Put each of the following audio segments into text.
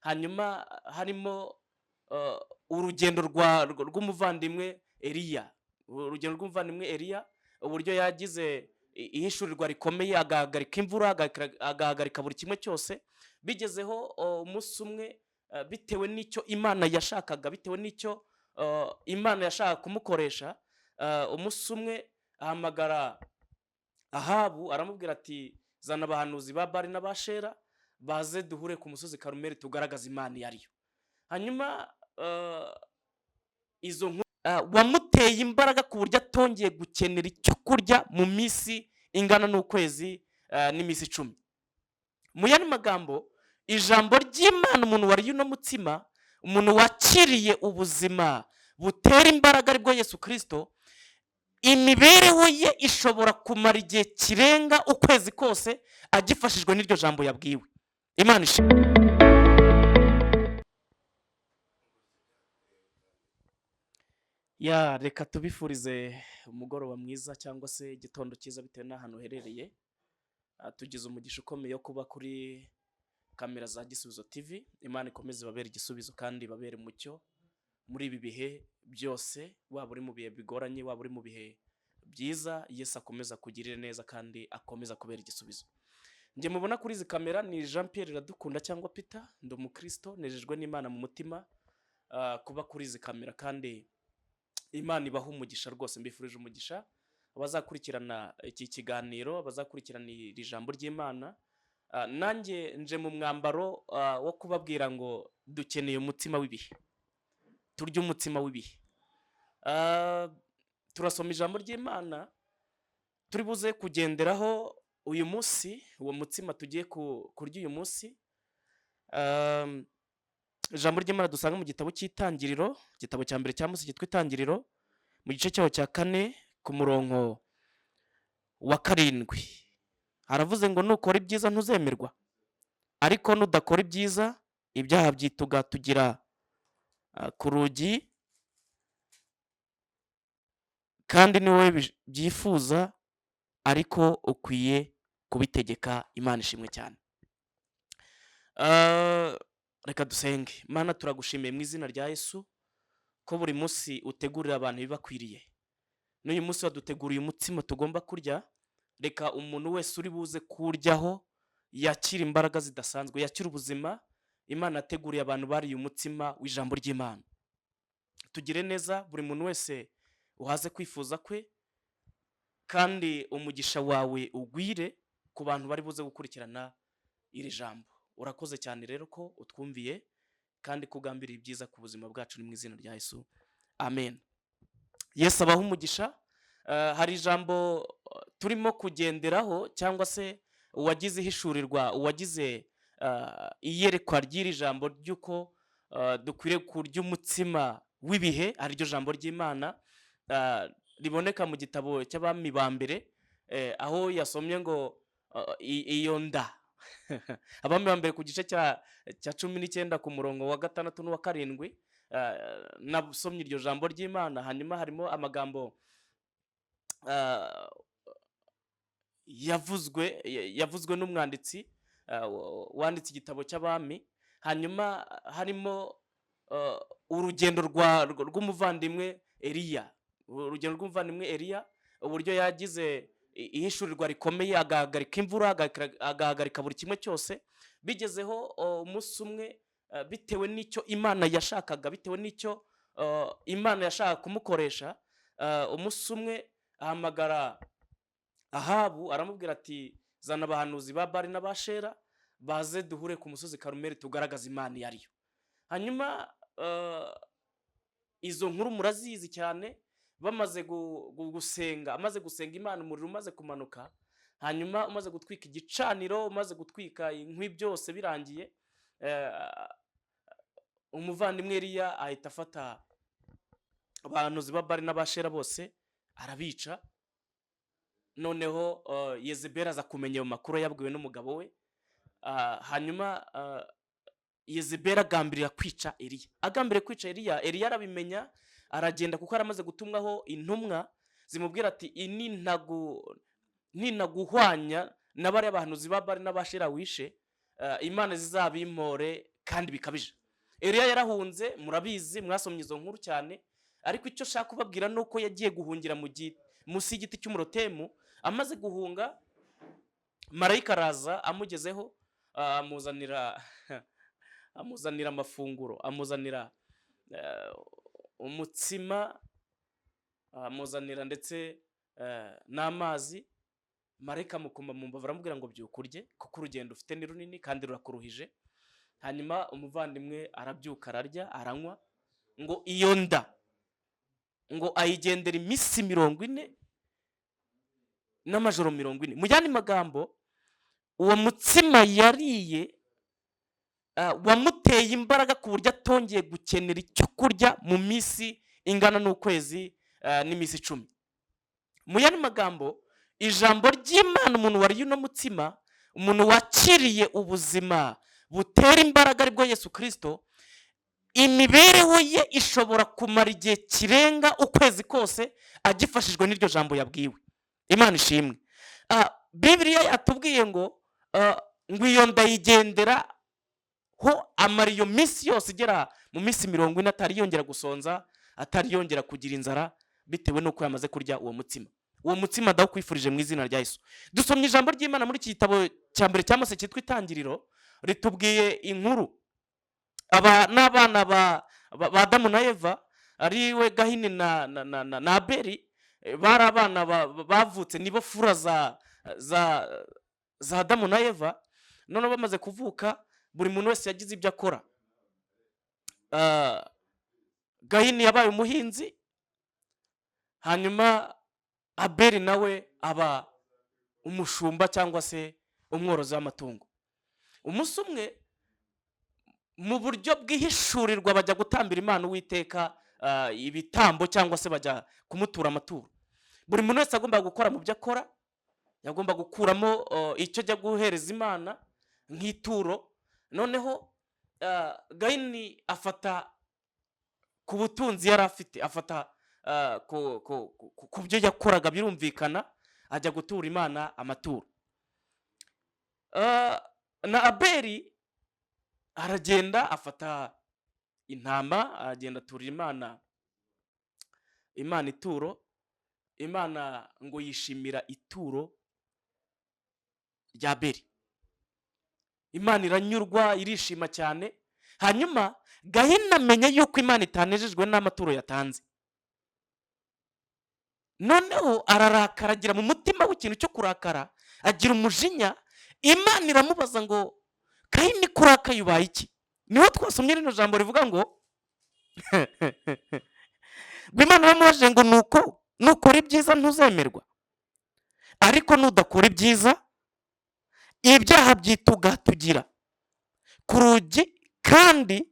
Hanyuma harimo urugendo rw'umuvandimwe Eliya, urugendo rw'umuvandimwe Eliya, uburyo yagize ihishurirwa rikomeye, agahagarika imvura, agahagarika buri kimwe cyose. Bigezeho umunsi umwe, bitewe n'icyo Imana yashakaga, bitewe n'icyo Imana yashakaga kumukoresha, umunsi umwe ahamagara Ahabu, aramubwira ati: "Zana abahanuzi ba Bali n'Abashera baze duhure ku musozi Karumeli, tugaragaze Imana iyo ariyo." Hanyuma izo nkuru wamuteye imbaraga ku buryo atongeye gukenera icyo kurya mu minsi ingana n'ukwezi n'iminsi 10. Mu yandi magambo, ijambo ry'Imana, umuntu wariye uno mutsima, umuntu wakiriye ubuzima butera imbaraga, aribwo Yesu Kirisito, imibereho ye ishobora kumara igihe kirenga ukwezi kose agifashijwe n'iryo jambo yabwiwe. Imana ishimwe. Ya, reka tubifurize umugoroba mwiza cyangwa se igitondo cyiza, bitewe n'ahantu uherereye. Tugize umugisha ukomeye wo kuba kuri kamera za Gisubizo TV. Imana ikomeze ibabere igisubizo kandi ibabere umucyo muri ibi bihe byose. Waba uri mu bihe bigoranye, waba uri mu bihe byiza, Yesu akomeza kugirire neza kandi akomeza kubera igisubizo. Njye mubona kuri izi kamera ni Jean Pierre Iradukunda cyangwa Peter, ndi umukristo, nejejwe n'Imana mu mutima kuba kuri izi kamera, kandi Imana ibaha umugisha rwose. Mbifurije umugisha abazakurikirana iki kiganiro, abazakurikirana iri jambo ry'Imana. Nanjye nje mu mwambaro wo kubabwira ngo dukeneye umutsima w'ibihe, turye umutsima w'ibihe. Turasoma ijambo ry'Imana turi buze kugenderaho uyu munsi, uwo mutsima tugiye kurya uyu munsi. Ijambo ry'Imana dusanga mu gitabo cy'Itangiriro, igitabo cya mbere cya Mose cyitwa Itangiriro, mu gice cyaho cya 4 ku murongo wa 7, haravuze ngo: "Nukora ibyiza ntuzemerwa, ariko nudakora ibyiza ibyaha byitugatugira ku rugi, kandi ni wowe byifuza, ariko ukwiye kubitegeka." Imana ishimwe cyane. Reka dusenge. Mana, turagushimiye mu izina rya Yesu ko buri munsi utegurira abantu ibibakwiriye. N'uyu munsi waduteguriye umutsima tugomba kurya. Reka umuntu wese uri buze kuwuryaho yakira imbaraga zidasanzwe, yakira ubuzima Imana yateguriye abantu bariye umutsima w'ijambo ry'Imana. Tugire neza, buri muntu wese uhaze kwifuza kwe, kandi umugisha wawe ugwire ku bantu bari buze gukurikirana iri jambo. Urakoze cyane rero ko utwumviye kandi ko ugambiriye ibyiza ku buzima bwacu. Ni mu izina rya Yesu, amen. Yesu abaha umugisha. Hari ijambo turimo kugenderaho, cyangwa se uwagize ihishurirwa, uwagize iyerekwa ry'iri jambo ry'uko dukwiriye kurya umutsima w'ibihe, ariryo jambo ry'Imana riboneka mu gitabo cy'Abami ba Mbere, aho yasomye ngo iyo nda. Abami ba Mbere ku gice cya 19 ku murongo wa 6 n'uwa 7, nasomye iryo jambo ry'Imana. Hanyuma harimo amagambo yavuzwe n'umwanditsi wanditse igitabo cy'Abami. Hanyuma harimo urugendo rw'umuvandimwe Eliya, urugendo rw'umuvandimwe Eliya, uburyo yagize ihishurirwa rikomeye, agahagarika imvura, agahagarika buri kimwe cyose. Bigezeho umunsi umwe, bitewe n'icyo Imana yashakaga, bitewe n'icyo Imana yashakaga kumukoresha, umunsi umwe ahamagara Ahabu, aramubwira ati: "Zana abahanuzi ba Bali n'Abashera baze duhure ku musozi Karumeli, tugaragaze Imana iyo ariyo." Hanyuma izo nkuru murazizi cyane. Bamaze gusenga, amaze gusenga Imana, umuriro umaze kumanuka, hanyuma umaze gutwika igicaniro, umaze gutwika inkwi, byose birangiye, umuvandimwe Eliya ahita afata abahanuzi ba Bali n'Abashera bose arabica. Noneho Yezebeli aza kumenya ayo makuru yabwiwe n'umugabo we. Hanyuma Yezebeli agambirira kwica Eliya. Agambiriye kwica Eliya, Eliya arabimenya, aragenda, kuko yaramaze gutumwaho intumwa zimubwira ati: "Ninaguhwanya na bariya bahanuzi ba Bali n'Abashera wishe, Imana zizabimpore." Kandi bikabije. Eliya yarahunze, murabizi, mwasomye izo nkuru cyane. Ariko icyo nshaka kubabwira ni uko yagiye guhungira munsi y'igiti cy'umurotemu. Amaze guhunga, marayika araza amugezeho, amuzanira amafunguro, amuzanira umutsima, amuzanira ndetse n'amazi. Marayika amukoma mu mbavu, aramubwira ngo: "Byuka urye, kuko urugendo ufite ni runini kandi rurakuruhije." Hanyuma umuvandimwe arabyuka, ararya, aranywa. Ngo iyo nda ngo ayigendera iminsi 40 n'amajoro 40. Mu yandi magambo, uwo mutsima yariye wamuteye imbaraga ku buryo atongeye gukenera icyo kurya mu minsi ingana n'ukwezi n'iminsi 10. Mu yandi magambo, ijambo ry'Imana, umuntu wariye uno mutsima, umuntu wakiriye ubuzima butera imbaraga, aribwo Yesu Kirisito, imibereho ye ishobora kumara igihe kirenga ukwezi kose agifashijwe n'iryo jambo yabwiwe. Imana ishimwe. Bibiliya yatubwiye ngo iyo ndayigendera ho, amara iyo minsi yose igera mu minsi 40 atari yongera gusonza, atari yongera kugira inzara, bitewe n'uko yamaze kurya uwo mutsima. Uwo mutsima ndawukwifurije mu izina rya Yesu. Dusomye ijambo ry'Imana muri iki gitabo cya mbere cya Mose cyitwa Itangiriro, ritubwiye inkuru. Aba n'abana ba Adamu na Eva, ari we Gahini na Abeli, bari abana bavutse, nibo fura za Adamu na Eva. Noneho bamaze kuvuka, buri muntu wese yagize ibyo akora. Gahini yabaye umuhinzi, hanyuma Abeli nawe aba umushumba cyangwa se umworozi w'amatungo. Umunsi umwe, mu buryo bwihishurirwa, bajya gutambira Imana Uwiteka ibitambo cyangwa se bajya kumutura amaturo. Buri muntu wese agomba gukora mu byo akora, yagomba gukuramo icyo ajya guhereza Imana nk'ituro. Noneho Gahini afata ku butunzi yari afite, afata ku byo yakoraga, birumvikana, ajya gutura Imana amaturo. Na Abeli aragenda afata intama, aragenda aturira Imana ituro. Imana ngo yishimira ituro rya Abeli. Imana iranyurwa, irishima cyane. Hanyuma Gahini amenya yuko Imana itanejejwe n'amaturo yatanze. Noneho ararakara, agira mu mutima w'ikintu cyo kurakara, agira umujinya. Imana iramubaza ngo: "Gahini, kurakaye ubaye iki?" Niho twasomye rino jambo rivuga ngo Imana yaramubajije ngo: "Nuko nukora ibyiza ntuzemerwa, ariko nudakora ibyiza, ibyaha byitugatugira ku rugi, kandi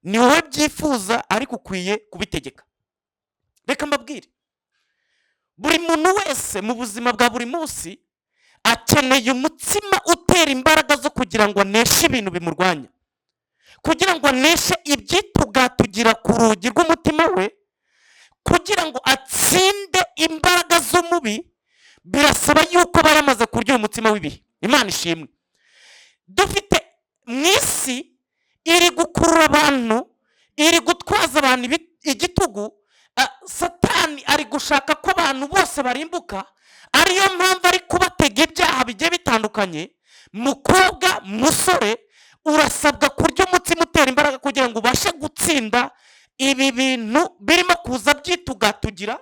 ni wowe byifuza, ariko ukwiye kubitegeka." Reka mbabwire, buri muntu wese mu buzima bwa buri munsi akeneye umutsima utera imbaraga zo kugira ngo aneshe ibintu bimurwanya, kugira ngo aneshe ibyitugatugira ku rugi rw'umutima we, kugira ngo atsinde imbaraga z'umubi. Birasaba yuko aba yamaze kurya uyu mutsima w'ibihe. Imana ishimwe. Dufite mu isi iri gukurura abantu, iri gutwaza abantu igitugu. Satani ari gushaka ko abantu bose barimbuka, ariyo mpamvu ari kubatega ibyaha bigiye bitandukanye. Mukobwa, musore, urasabwa kurya umutsima utera imbaraga kugira ngo ubashe gutsinda ibi bintu birimo kuza byitugatugira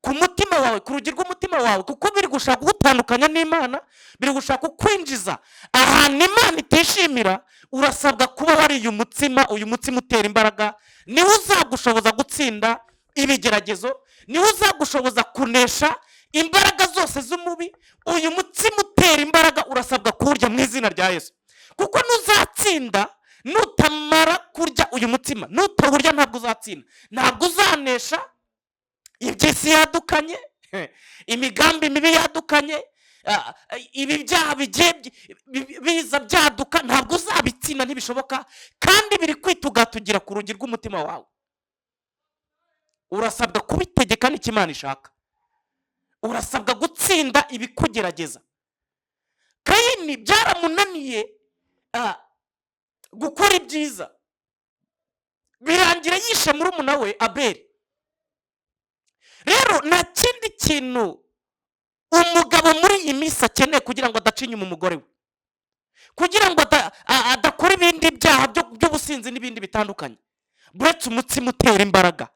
ku mutima wawe, ku rugi rw'umutima wawe, kuko biri gushaka kugutandukanya n'Imana, biri gushaka kukwinjiza ahantu Imana itishimira. Urasabwa kuba wariye umutsima. Uyu mutsima utera imbaraga niwo uzagushoboza gutsinda ibigeragezo, niwo uzagushoboza kunesha imbaraga zose z'umubi. Uyu mutsima utera imbaraga urasabwa kuwurya mu izina rya Yesu, kuko ntuzatsinda nutamara kurya uyu mutsima. Nutawurya ntabwo uzatsinda, ntabwo uzanesha iby'isi yadukanye, imigambi mibi yadukanye, ibi byaha bigiye biza byaduka, ntabwo uzabitsinda, ntibishoboka, kandi biri kwitugatugira ku rugi rw'umutima wawe. Urasabwa kubitegeka n'icyo Imana ishaka. Urasabwa gutsinda ibikugerageza. Kayini byaramunaniye. Gukora ibyiza birangira yishe murumuna we Abeli. Rero nta kindi kintu umugabo muri iyi minsi akeneye kugira ngo adaca inyuma umugore we, kugira ngo adakora ibindi byaha by'ubusinzi n'ibindi bitandukanye, buretse umutsima utera imbaraga.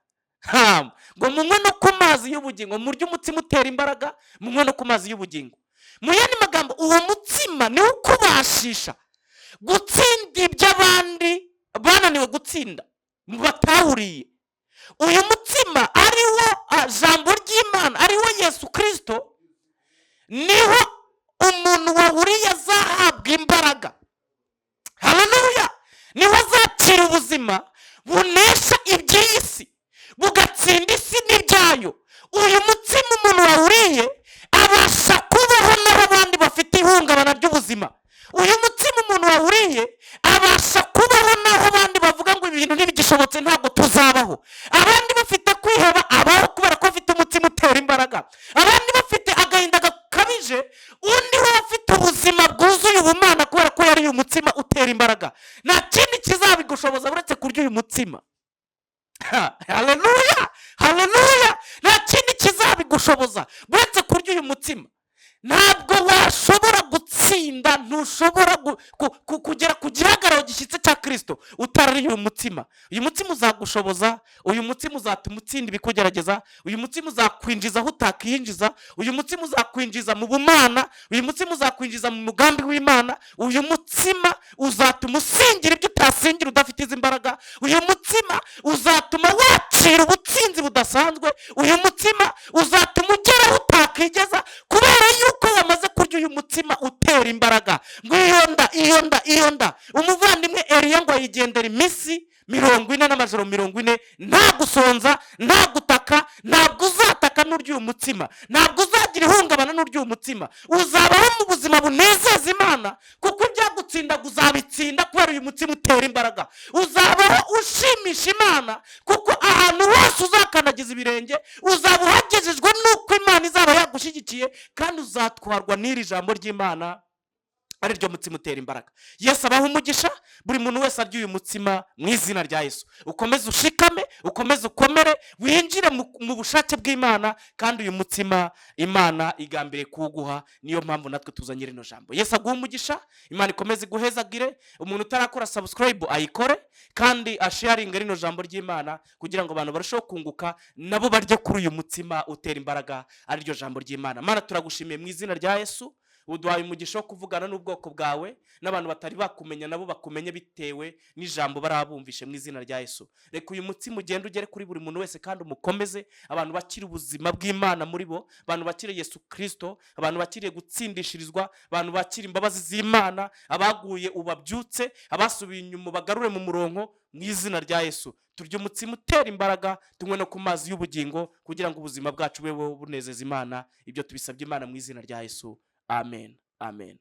Ngo munywe no ku mazi y'ubugingo, murye umutsima utera imbaraga, munywe no ku mazi y'ubugingo. Mu yandi magambo, uwo mutsima niwo ukubashisha gutsinda ibyo abandi bananiwe gutsinda, batawuriye. Uyu mutsima ari wo jambo ry'Imana, ari wo Yesu Kirisito, niho umuntu wawuriye azahabwa imbaraga. Haleluya! Niho azakira ubuzima bunesha iby'iyi si, bugatsinda isi n'ibyayo. Uyu mutsima umuntu wawuriye abasha kubaho n'aho abandi bafite ihungabana ry'ubuzima. Uyu mutsima umuntu wawuriye abasha kubaho n'aho abandi bavuga ngo ibintu ntibigishobotse, ntabwo tuzabaho. Abandi bafite kwiheba, abaho kubera ko afite umutsima utera imbaraga. Abandi bafite agahinda gakabije, undi we afite ubuzima bwuzuye ubumana kubera ko yariye umutsima utera imbaraga. Nta kindi kizabigushoboza uretse kurya uyu mutsima. Haleluya, haleluya! Nta kindi kizabigushoboza uretse kurya uyu mutsima. Ntabwo washobora gutsinda, ntushobora kugera ku gihagararo gishyitse cya Kirisito utarariye uyu mutsima. Uyu mutsima uzagushoboza, uyu mutsima uzatuma utsinda ibikugerageza, uyu mutsima uzakwinjiza aho utakwinjiza, uyu mutsima uzakwinjiza mu bumana, uyu mutsima uzakwinjiza mu mugambi w'Imana, uyu mutsima uzatuma usingira ibyo utasingira udafite izi mbaraga, uyu mutsima uzatuma wakira ubutsinzi budasanzwe, uyu mutsima uzatuma ugera aho utakigeza kubera yuko wamaze kurya uyu mutsima utera imbaraga. Ngo iyo nda, iyo nda, iyo nda, umuvandimwe Eliya ngo ayigendera iminsi 40 n'amajoro 40, nta gusonza, nta gutaka. Ntabwo uzataka n'urya uyu mutsima, ntabwo uzagira ihungabana n'urya uyu mutsima. Uzabaho mu buzima bunezeza Imana, kuko ibyagutsindaga uzabitsinda kubera uyu mutsima utera imbaraga. Uzabaho ushimisha Imana, kuko ahantu hose uzakandagiza ibirenge uzaba uhagejejwe n'uko Imana izaba yagushyigikiye, kandi uzatwarwa n'iri jambo ry'Imana ari ryo mutsima utera imbaraga. Yesu abaha umugisha, buri muntu wese arya uyu mutsima mu izina rya Yesu. Ukomeze ushikame, ukomeze ukomere, winjire mu bushake bw'Imana, kandi uyu mutsima Imana igambiriye kuwuguha. Niyo mpamvu natwe tuzanye rino jambo. Yesu aguha umugisha, Imana ikomeze iguhezagire. Umuntu utarakora subscribe ayikore, kandi asharinge rino jambo ry'Imana kugira ngo abantu barusheho kunguka, nabo barye kuri uyu mutsima utera imbaraga ari ryo jambo ry'Imana. Mana, turagushimiye mu izina rya Yesu. Uduhaye umugisha wo kuvugana n'ubwoko bwawe, n'abantu batari bakumenya nabo bakumenye bitewe n'ijambo barabumvishe mu izina rya Yesu. Reka uyu mutsima ugende ugere kuri buri muntu wese kandi umukomeze. Abantu bakiri ubuzima bw'Imana muri bo, abantu bakiriye Yesu Kirisito, abantu bakiriye gutsindishirizwa, abantu bakira imbabazi z'Imana, abaguye ubabyutse, abasubiye inyuma bagarure mu murongo mu izina rya Yesu. Turye umutsima utera imbaraga, tunywe no ku mazi y'ubugingo kugira ngo ubuzima bwacu bube bunezeza Imana. Ibyo tubisabye Imana mu izina rya Yesu. Amen, amen.